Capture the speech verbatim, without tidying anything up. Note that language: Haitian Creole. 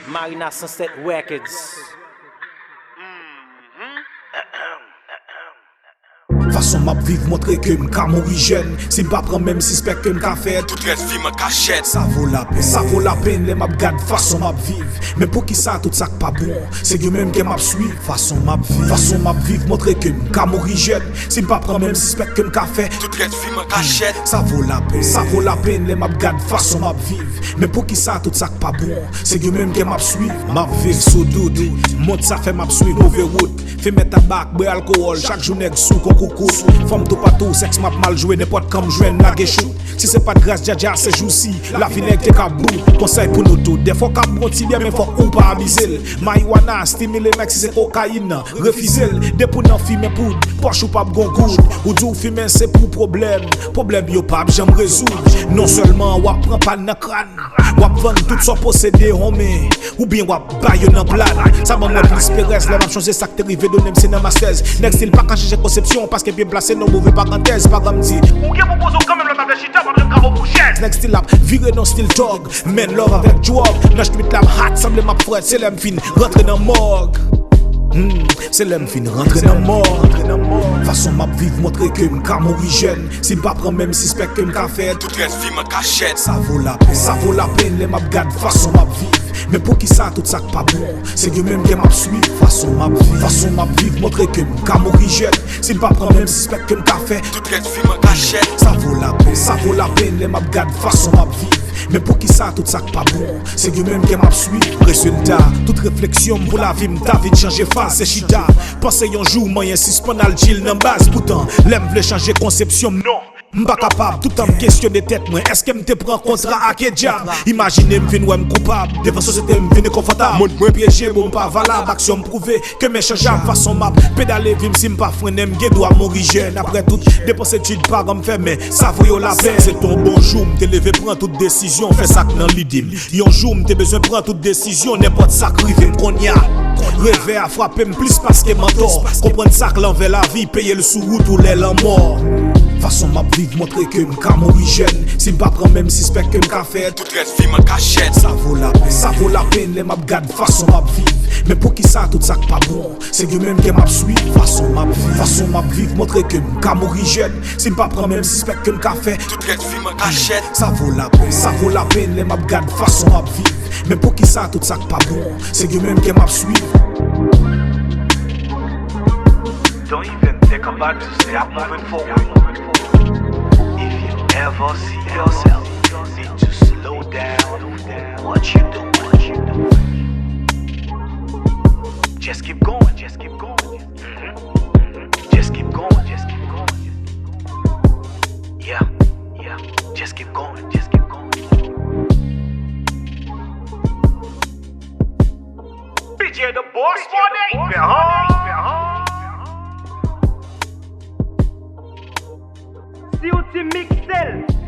Marina Sunset Records. Fason m ap viv montre ke m ka mouri jèn. Si m pa pran men m sispèk ke m ka fè tout rès vi m an kachèt. Sa vo lapenn, sa vo lapenn lè m ap gad fason m ap viv. Men poukisa tout sa k pa bon se yo menm ke m ap swiv? Fason m ap viv, fason m ap viv montre ke m ka mouri jèn. Si m pa pran men m sispèk ke m ka fè tout rès vi m an kachèt. Sa vo lapenn, sa vo lapenn lè m ap gad fason m ap viv. Men poukisa tout sa k pa bon se yo menm ke m ap swiv? M ap viv sou dout. Mond sa fè m ap swiv move wout. Fimen tabak, bwè alkowòl, chak jou nèg sou kon koukout. Fanm toupatou, sèks m ap mal jwe, nenpòt kan m jwenn lage chout. Si se pa t gras Djadja, se jousi lavi nèg te ka bout. Konsèy pou nou tout, dèfwa w ka bwè yon ti byè, men fòk ou pa abize l. Mariwana stimile nèg, si se kokayin, refize l. Depi w nan fimen poud, pòch ou p ap gon goud. Ou di w fimen se pou pwoblèm, pwoblèm yo p ap janm rezoud. Non sèlman w ap pran pal nan kràn, w ap vann tout sa w posede, honmen, oubyen w ap ba yo nan plat. Sa ban mwen plis perèz lè m ap chonje sa k te rive Donem se nan mastèz. Nèg stil pa ka chanje konsepsyon, paske byen plase nan move parantèz. Pa granm di ou gen pou poze w kanmenm lè w ta fè chita, w ap janm ka o pou chèz. Nèg stil ap vire nan stil tòg, men love avèk dwòg. Nan street la m hot, sanble m ap frèt, se lè m fin rantre nan mòg. Hmm, se lè m fin rantre nan mòg. Fason m ap viv montre ke m ka mouri jèn. Si m pa pran men m sispèk ke m ka fè tout rès vi m an kachèt. Sa vo lapenn, sa vo lapenn lè m ap gad fason m ap viv. Men poukisa tout sa k pa bon se yo menm ke m ap swiv? Fason m ap viv, fason m ap viv montre ke m ka mouri jèn. Si m pa pran men m sispèk ke m ka fè tout rès vi m an kachèt. Sa vo lapenn, sa vo lapenn lè m ap gad fason m ap viv. Men poukisa tout sa k pa bon se yo menm ke m ap swiv? Rezilta tout refleksyon m pou lavi m ta vin chanje faz. Se chita, panse yon jou manyen sispann al chill nan baz. Poutan lè m vle chanje konsepsyon m, non, m pa kapab. Toutan m kesyone tèt mwen, èske m te pran kontra ak dyab? Imajine m vin wè m koupab. Devan sosyete m vin enkonfòtab. Mond mwen pyeje, bon m pa valab. Aksyon m pwouve ke m echanjab. Fason m ap pedale vi m, si m pa frennen m gen dwa mouri jèn. Apre tout depans etid paran m fè, men sa vo yo lapenn. Se t on bon jou m te leve pran tout desizyon, fè sa k nan lide m. Yon jou m te bezwen pran tout desizyon, nenpòt sa k rive m konnya. Revè a frape m plis paske mantò. Konprann sa k lanvè lavi, peye l sou wout ou lè lanmò. Fason m ap viv montre ke m ka mouri jèn. Si m pa pran men m sispèk ke m ka fè tout rès vi m an kachèt. Sa vo lapenn, sa vo lapenn lè m ap gad fason m ap viv. Men poukisa tout sa k pa bon se yo menm ke m ap swiv? Fason m ap viv, fason m ap viv montre ke m ka mouri jèn. Si m pa pran men m sispèk ke m ka fè tout rès vi m an kachèt. Sa vo lapenn, sa vo lapenn lè m ap gad fason m ap viv. Men poukisa tout sa k pa bon se yo menm ke m ap swiv? Don't even think about to stop moving forward. If you ever see yourself need to slow down, what you doing? Just keep going, just keep going. Just keep going, just keep going. Yeah, yeah. Just keep going, just keep going. B J the boss for the Silti Mixel.